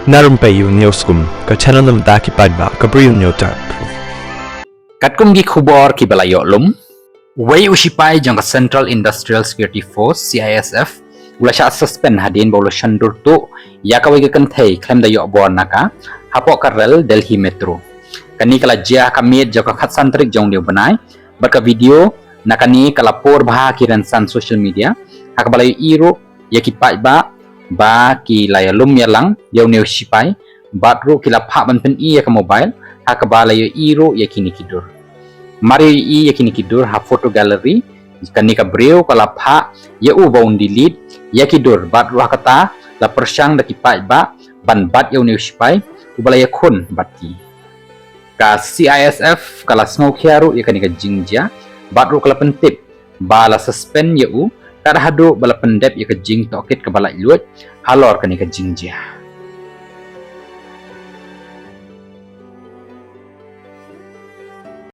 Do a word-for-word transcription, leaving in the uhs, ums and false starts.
Na rympei ïa u Newskum, ka channel na bynta ki paidbah ka Bri u Hynñiewtrep. Katkum ki khubor kiba la ïoh lum, wei u shipai jong ka Central Industrial Security Force, C I S F, u la shah suspend hadien ba u la shon dur tuh ïa kawei ka kynthei khlem da ïoh bor na ka hapoh ka rel Delhi Metro. Kane ka la jia ha ka miet jong ka khatsan tarik jong une u bnai, bad ka video na kane ka la por bha ha ki rynsan social media, ha kaba la ïohi ruh ïa ki paidbah ba ki la ïalum ïalang ïa une u shipai, bad ruh ki la phah ban pyni ïa ka mobile, ha kaba la ïohi ruh ïa kine ki dur. Mar ïohi ïa kine ki dur ha photo gallery, kane ka briew ka la phah ïa u ba un delete ïa ki dur, bad ruh ha kata la pyrshang da ki paidbah ban bat ïa une u shipai uba la ïakhun bad ki. Ka C I S F ka la sngewkhia ruh ïa kane ka jingjia, bad ruh ka la pyntip ba la suspend ïa u, kat haduh ba la pyndep ïa ka jingtohkit kaba laitluid halor kane ka jingjia.